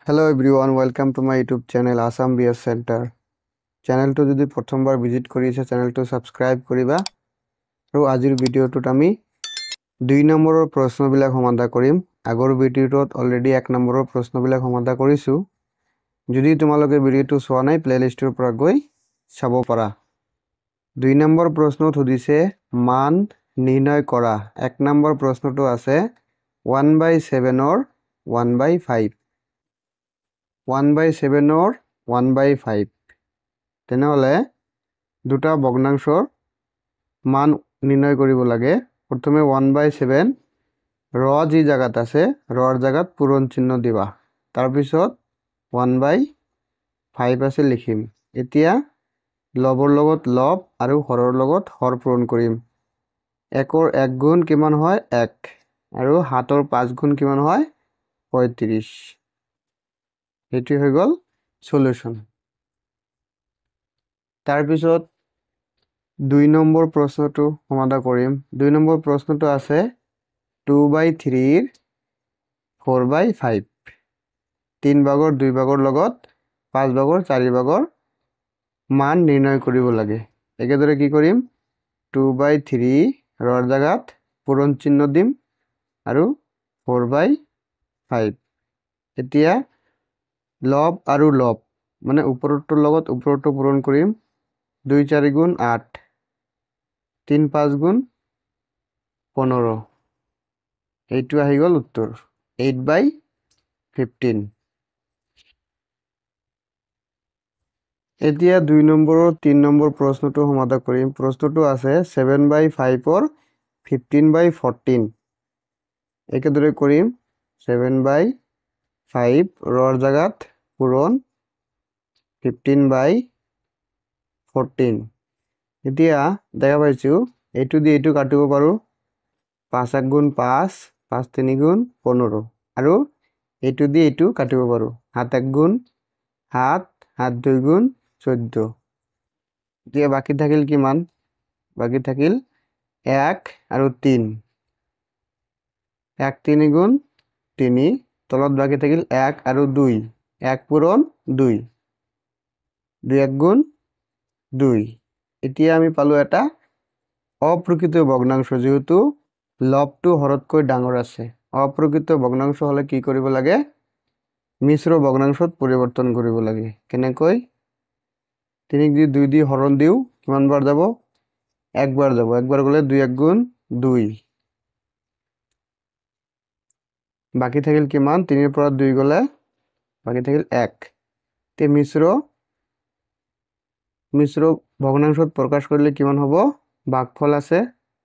Hello everyone, welcome to my YouTube channel Assam BS Center. চেনেলটো যদি প্ৰথমবাৰ visit কৰিছে, চেনেলটো ছাবস্ক্ৰাইব কৰিবা। আৰু আজিৰ ভিডিঅ'টোত আমি 2 নম্বৰৰ প্ৰশ্নবিলাক সমাধান কৰিম। আগৰ ভিডিঅ'টোত অলৰেডি 1 নম্বৰৰ প্ৰশ্নবিলাক সমাধান কৰিছোঁ। যদি তোমালোকে ভিডিঅ'টো চোৱা নাই, প্লেলিষ্টৰ পৰা গৈ চাব পাৰা। 2 নম্বৰ প্ৰশ্নত সুধিছে মান নিৰ্ণয় কৰা। 1 নম্বৰ প্ৰশ্নটো আছে 1/7ৰ 1/5। 1/7ৰ 1/5। তেনেহ'লে দুটা ভগ্নাংশৰ মান নিৰ্ণয় কৰিব লাগে। প্ৰথমে 1/7 ৰ যি জাগাত আছে ৰৰ জাগাত পূৰণ চিহ্ন দিবা, তাৰপিছত 1/5 আছে লিখিম। এতিয়া লবৰ লগত লব আৰু হৰৰ লগত হৰ পূৰণ কৰিম। 1ৰ 1 গুণ কিমান হয়? 1। আৰু 7ৰ 5 গুণ কিমান হয়? 35। এইটো হৈ গ'ল সলিউশন। তাৰপিছত 2 নম্বৰ প্ৰশ্নটো সমাধান কৰিম। 2 নম্বৰ প্ৰশ্নটো আছে 2/3 4/5। 3 ভাগৰ 2 ভাগৰ লগত 5 ভাগৰ 4 ভাগৰ মান নিৰ্ণয় কৰিব লাগে। একেদৰে কি কৰিম? 2/3 ৰৰ জাগাত পূৰণ চিহ্ন দিম আৰু 4/5। এতিয়া লব আৰু লব মানে ওপৰটোৰ লগত ওপৰটো পূৰণ কৰিম। 2 4 গুণ 8, 3 5 গুণ 15। এইটো আহি গ'ল উত্তৰ 8/15। এতিয়া 2 নম্বৰৰ 3 নম্বৰ প্ৰশ্নটো সমাধান কৰিম। প্ৰশ্নটো আছে 7/5ৰ 15/14। একেদৰে কৰিম। 7/5 ৰৰ জাগাত পূৰণ 15/14। এতিয়া দেখা পাইছোঁ এইটো দি এইটো কাটিব পাৰোঁ। 5 1 গুণ 5, 5 3 গুণ 15। আৰু এইটো দি এইটো কাটিব পাৰোঁ। 7 1 গুণ 7, 7 2 গুণ 14। এতিয়া বাকী থাকিল কিমান? বাকী থাকিল 1 আৰু 3। 1 3 গুণ 3, তলত বাকী থাকিল 1 আৰু 2। 1 পূৰণ 2, 2 1 গুণ 2। এতিয়া আমি পালোঁ এটা অপ্ৰকৃত ভগ্নাংশ। যেহেতু লবটো হৰতকৈ ডাঙৰ আছে, অপ্ৰকৃত ভগ্নাংশ হ'লে কি কৰিব লাগে? মিশ্ৰ ভগ্নাংশত পৰিৱৰ্তন কৰিব লাগে। কেনেকৈ? 3 দি 2 দি হৰণ দিওঁ, কিমান বাৰ যাব? একবাৰ যাব। একবাৰ গ'লে 2 1 গুণ 2। বাকী থাকিল কিমান? 3ৰ পৰা 2 গ'লে বাকী থাকিল 1। এতিয়া মিশ্ৰ ভগ্নাংশত প্ৰকাশ কৰিলে কিমান হ'ব? ভাগফল আছে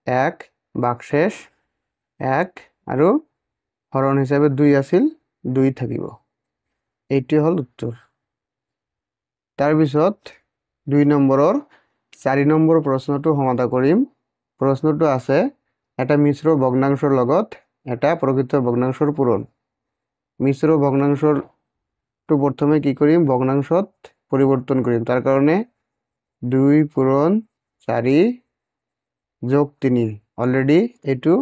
1, ভাগশেষ 1 আৰু হৰণ হিচাপে 2 আছিল, 2 থাকিব। এইটোৱে হ'ল উত্তৰ। তাৰপিছত 2 নম্বৰৰ 4 নম্বৰ প্ৰশ্নটো সমাধান কৰিম। প্ৰশ্নটো আছে এটা মিশ্ৰ ভগ্নাংশৰ লগত এটা প্ৰকৃত ভগ্নাংশৰ পূৰণ। মিশ্ৰ ভগ্নাংশটো প্ৰথমে কি কৰিম? ভগ্নাংশত পৰিৱৰ্তন কৰিম। তাৰ কাৰণে 2 পূৰণ 4 যোগ 3। অলৰেডি এইটো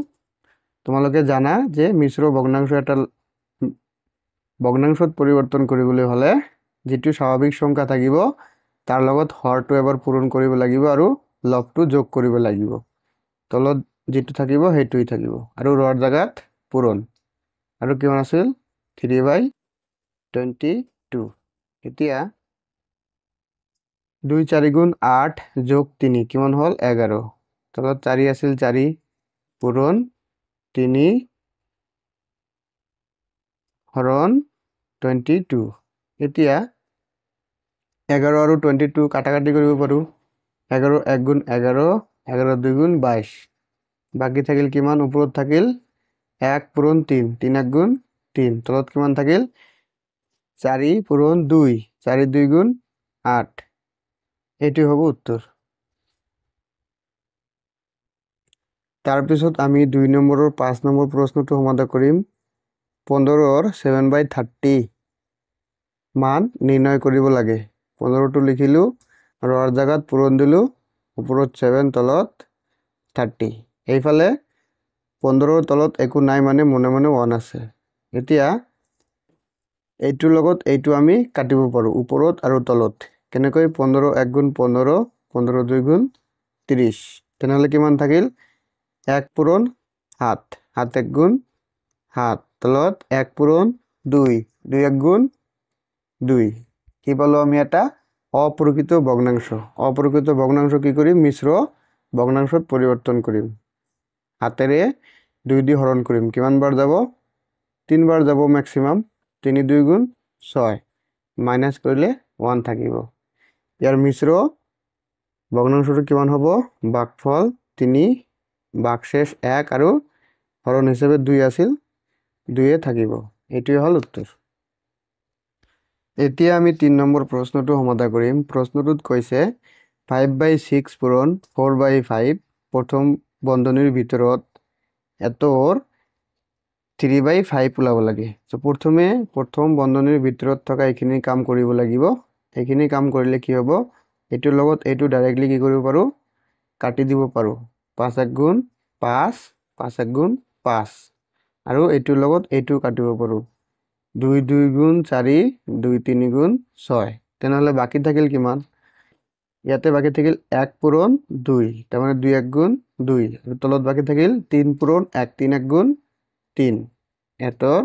তোমালোকে জানা যে মিশ্ৰ ভগ্নাংশ এটা ভগ্নাংশত পৰিৱৰ্তন কৰিবলৈ হ'লে যিটো স্বাভাৱিক সংখ্যা থাকিব তাৰ লগত হৰটো এবাৰ পূৰণ কৰিব লাগিব আৰু লবটো যোগ কৰিব লাগিব। তলত যিটো থাকিব সেইটোৱেই থাকিব আৰু ৰৰ জাগাত পূৰণ। আৰু কিমান আছিল? 3/22। এতিয়া 2 4 গুণ 8 যোগ 3 কিমান হ'ল? 11। তলত 4 আছিল, 4 পূৰণ 3 হৰণ 22। এতিয়া 11 আৰু 22 কাটাকাটি কৰিব পাৰোঁ। 11 1 গুণ 11, 11 2 গুণ 22। বাকী থাকিল কিমান? ওপৰত থাকিল 1 পূৰণ 3, 3 1 গুণ 3। তলত কিমান থাকিল? 4 পূৰণ 2, 4 2 গুণ 8। এইটো হ'ব উত্তৰ। তাৰপিছত আমি 2 নম্বৰৰ 5 নম্বৰ প্ৰশ্নটো সমাধান কৰিম। 15ৰ 7/30 মান নিৰ্ণয় কৰিব লাগে। 15টো লিখিলোঁ, ৰৰ জাগাত পূৰণ দিলোঁ, ওপৰত 7 তলত 30। এইফালে 15ৰ তলত একো নাই মানে মনে মনে 1 আছে। এতিয়া এইটোৰ লগত এইটো আমি কাটিব পাৰোঁ, ওপৰত আৰু তলত। কেনেকৈ? 15 এক গুণ 15, 15 দুই গুণ 30। তেনেহ'লে কিমান থাকিল? 1 পূৰণ 7, 7 এক গুণ 7, তলত 1 পূৰণ 2, 2 এক গুণ 2। কি পালোঁ আমি? এটা অপ্ৰকৃত ভগ্নাংশ। অপ্ৰকৃত ভগ্নাংশ কি কৰিম? মিশ্ৰ ভগ্নাংশত পৰিৱৰ্তন কৰিম। হাতেৰে 2 দি হৰণ কৰিম। কিমান বাৰ যাব? 3 বাৰ যাব মেক্সিমাম। 3 2 গুণ 6, মাইনাছ কৰিলে 1 থাকিব। ইয়াৰ মিশ্ৰ ভগ্নাংশটো কিমান হ'ব? ভাগফল 3, ভাগশেষ 1 আৰু হৰণ হিচাপে 2 আছিল, 2য়ে থাকিব। এইটোৱে হ'ল উত্তৰ। এতিয়া আমি 3 নম্বৰ প্ৰশ্নটো সমাধা কৰিম। প্ৰশ্নটোত কৈছে 5/6 পূৰণ 4/5 প্ৰথম বন্ধনীৰ ভিতৰত এটোৰ 3/5 ওলাব লাগে। চ' প্ৰথমে প্ৰথম বন্ধনীৰ ভিতৰত থকা এইখিনি কাম কৰিব লাগিব। এইখিনি কাম কৰিলে কি হ'ব? এইটোৰ লগত এইটো ডাইৰেক্টলি কি কৰিব পাৰোঁ? কাটি দিব পাৰোঁ। 5 এক গুণ 5, 5 এক গুণ 5। আৰু এইটোৰ লগত এইটো কাটিব পাৰোঁ। 2 2 গুণ 4, 2 3 গুণ 6। তেনেহ'লে বাকী থাকিল কিমান? ইয়াতে বাকী থাকিল 1 পূৰণ 2, তাৰমানে 2 এক গুণ 2। আৰু তলত বাকী থাকিল 3 পূৰণ 1, 3 এক গুণ 3। এটোৰ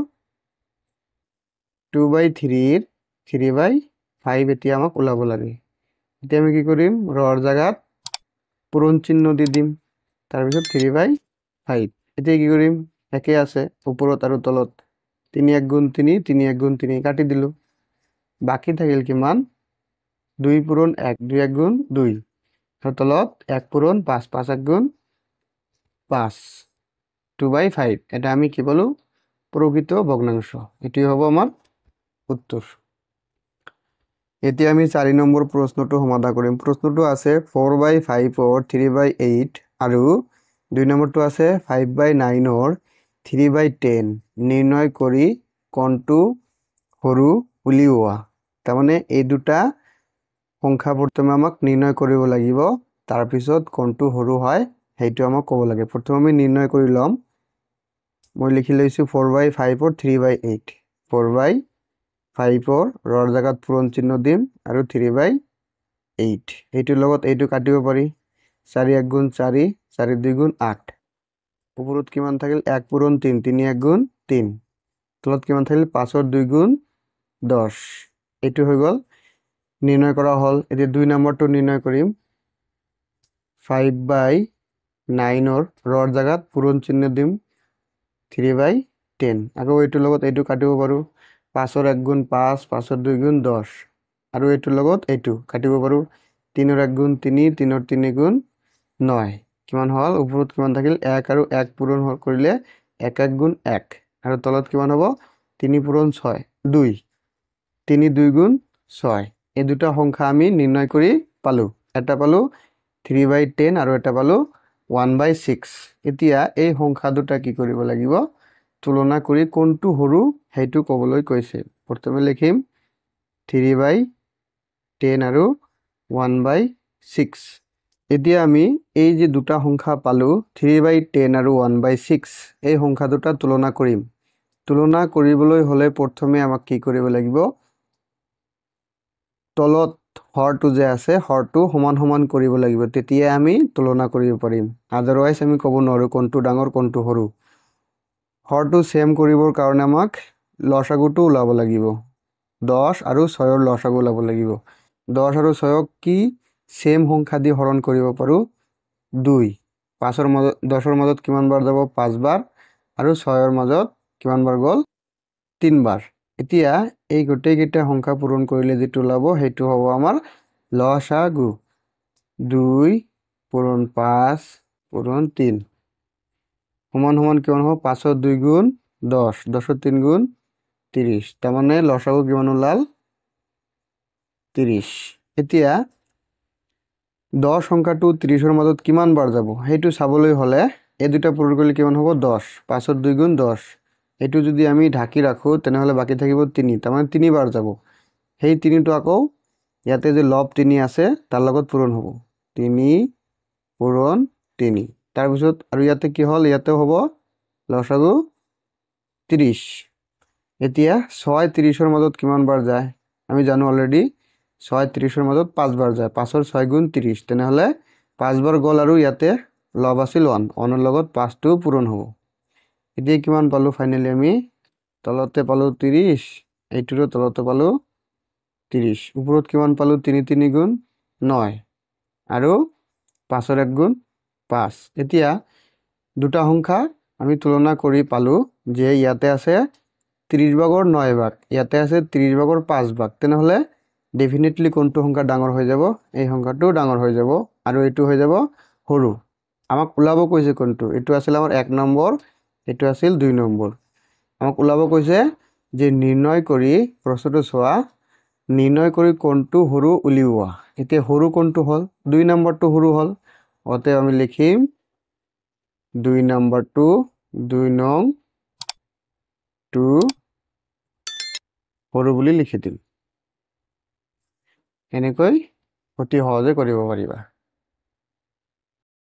2/3ৰ 3/5 এতিয়া আমাক ওলাব লাগে। এতিয়া আমি কি কৰিম? ৰৰ জেগাত পূৰণ চিহ্ন দি দিম, তাৰপিছত 3/5। এতিয়া কি কৰিম? একে আছে ওপৰত আৰু তলত। 3 এক গুণ 3, 3 এক গুণ 3 কাটি দিলোঁ। বাকী থাকিল কিমান? 2 পূৰণ 1, 2 এক গুণ 2। আৰু তলত 1 পূৰণ 5, 5 এক গুণ 5। 2/5। এটা আমি কি পালোঁ? প্ৰকৃত ভগ্নাংশ। এইটোৱে হ'ব আমাৰ উত্তৰ। এতিয়া আমি 4 নম্বৰ প্ৰশ্নটো সমাধা কৰিম। প্ৰশ্নটো আছে 4/5ৰ 3/8 আৰু 2 নম্বৰটো আছে 5/9ৰ 3/10, নিৰ্ণয় কৰি কোনটো সৰু উলিওৱা। তাৰমানে এই দুটা সংখ্যা প্ৰথমে আমাক নিৰ্ণয় কৰিব লাগিব, তাৰপিছত কোনটো সৰু হয় সেইটো আমাক ক'ব লাগে। প্ৰথমে আমি নিৰ্ণয় কৰি ল'ম। মই লিখি লৈছোঁ 4/5ৰ 3/8। 4/5ৰ ৰৰ জেগাত পূৰণ চিহ্ন দিম আৰু 3/8। এইটোৰ লগত এইটো কাটিব পাৰি। 4 এক গুণ 4, 4 2 গুণ 8। ওপৰত কিমান থাকিল? 1 পূৰণ 3, 3 এক গুণ 3। তলত কিমান থাকিল? 5ৰ 2 গুণ 10। এইটো হৈ গ'ল, নিৰ্ণয় কৰা হ'ল। এতিয়া 2 নম্বৰটো নিৰ্ণয় কৰিম। 5/9ৰ ৰৰ জেগাত পূৰণ চিহ্ন দিম, 3/10। আকৌ এইটোৰ লগত এইটো কাটিব পাৰোঁ। 5ৰ 1 গুণ 5, 5ৰ 2 গুণ 10। আৰু এইটোৰ লগত এইটো কাটিব পাৰোঁ। 3ৰ 1 গুণ 3, 3ৰ 3 গুণ 9। কিমান হ'ল? ওপৰত কিমান থাকিল? 1 আৰু 1 পূৰণ কৰিলে 1 1 গুণ 1। আৰু তলত কিমান হ'ব? 3 পূৰণ 6, 2, 3 2 গুণ 6। এই দুটা সংখ্যা আমি নিৰ্ণয় কৰি পালোঁ। এটা পালোঁ 3/10 আৰু এটা পালোঁ 1/6। এতিয়া এই সংখ্যা দুটা কি কৰিব লাগিব? তুলনা কৰি কোনটো সৰু সেইটো ক'বলৈ কৈছে। প্ৰথমে লিখিম 3/10 আৰু 1/6। এতিয়া আমি এই যে দুটা সংখ্যা পালোঁ, 3/10 আৰু 1/6, এই সংখ্যা দুটা তুলনা কৰিম। তুলনা কৰিবলৈ হ'লে প্ৰথমে আমাক কি কৰিব লাগিব? তলত হৰটো যে আছে, হৰটো সমান সমান কৰিব লাগিব। তেতিয়া আমি তুলনা কৰিব পাৰিম। আদাৰৱাইজ আমি ক'ব নোৱাৰোঁ কোনটো ডাঙৰ, কোনটো সৰু। হৰটো ছেম কৰিবৰ কাৰণে আমাক লসাগুটো ওলাব লাগিব। 10 আৰু 6ৰ লসাগু ওলাব লাগিব। 10 আৰু 6ক কি ছেম সংখ্যা দি হৰণ কৰিব পাৰোঁ? 2। 5ৰ মাজত, 10ৰ মাজত কিমান বাৰ যাব? 5বাৰ। আৰু 6ৰ মাজত কিমান বাৰ গ'ল? 3বাৰ। এতিয়া এই গোটেইকেইটা সংখ্যা পূৰণ কৰিলে যিটো ওলাব, সেইটো হ'ব আমাৰ লসাগু। 2 পূৰণ 5 পূৰণ 3 সমান সমান কিমান হ'ব? 5ৰ 2 গুণ 10, 10ৰ 3 গুণ 30। তাৰমানে লসাগু কিমান ওলাল? 30। এতিয়া 10 সংখ্যাটো 30ৰ মাজত কিমান বাৰ যাব, সেইটো চাবলৈ হ'লে এই দুটা পূৰণ কৰিলে কিমান হ'ব? 10। 5ৰ 2 গুণ 10। এইটো যদি আমি ঢাকি ৰাখোঁ, তেনেহ'লে বাকী থাকিব 3। তাৰমানে 3বাৰ যাব। সেই 3টো আকৌ ইয়াতে যে লব 3 আছে, তাৰ লগত পূৰণ হ'ব। 3 পূৰণ 3। তাৰপিছত আৰু ইয়াতে কি হ'ল? ইয়াতেও হ'ব লসাগু 30। এতিয়া 6 30ৰ মাজত কিমান বাৰ যায়? আমি জানো অলৰেডি 6 30ৰ মাজত 5 বাৰ যায়। 5ৰ 6 গুণ 30, তেনেহ'লে 5 বাৰ গ'ল আৰু ইয়াতে লব আছিল 1, 1ৰ লগত 5টো পূৰণ হ'ব। এতিয়া কিমান পালোঁ ফাইনেলি? আমি তলতে পালোঁ 30, এইটোৰো তলতে পালোঁ 30। ওপৰত কিমান পালোঁ? 3 3 গুণ 9 আৰু 5ৰ 1 গুণ 5। এতিয়া দুটা সংখ্যা আমি তুলনা কৰি পালোঁ যে ইয়াতে আছে 30 ভাগৰ 9 ভাগ, ইয়াতে আছে 30 ভাগৰ 5 ভাগ। তেনেহ'লে ডেফিনেটলি কোনটো সংখ্যা ডাঙৰ হৈ যাব? এই সংখ্যাটো ডাঙৰ হৈ যাব আৰু এইটো হৈ যাব সৰু। আমাক ওলাব কৈছে কোনটো? এইটো আছিল আমাৰ 1 নম্বৰ, এইটো আছিল 2 নম্বৰ। আমাক ওলাব কৈছে যে নিৰ্ণয় কৰি, প্ৰশ্নটো চোৱা, নিৰ্ণয় কৰি কোনটো সৰু উলিওৱা। এতিয়া সৰু কোনটো হ'ল? 2 নম্বৰটো সৰু হ'ল। অতএব আমি লিখিম 2 নম্বৰটো, 2 নং 2 সৰু বুলি লিখি দিম। এনেকৈ অতি সহজে কৰিব পাৰিবা।